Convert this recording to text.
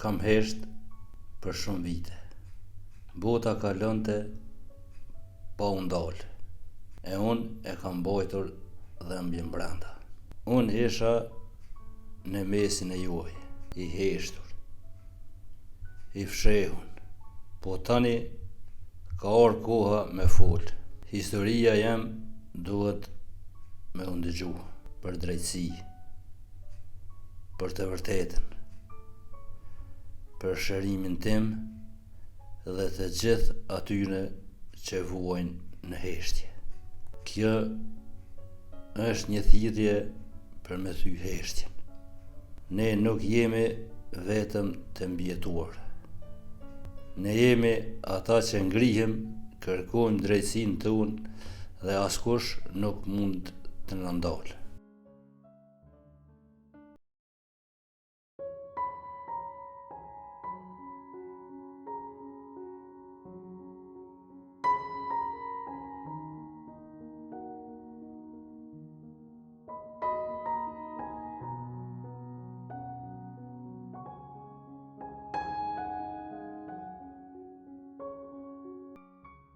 Kam hesht për shumë vite. Bota kalonte pa u ndalë, e unë e kam mbajtur dhembjen brenda. Unë isha në mesin e juaj, i heshtur, i fshehun, po tani ka ardhë koha me fol. Historia jem duhet me u ndëgju për drejtësi, për të vërtetën, për shërimin tim dhe të gjithë atyre që vuajnë në heshtje. Kjo është një thirrje për me thy heshtjen. Ne nuk jemi vetëm të mbijetuar. Ne jemi ata që ngrihem, kërkojmë drejtësinë tonë dhe askush nuk mund të na ndalë.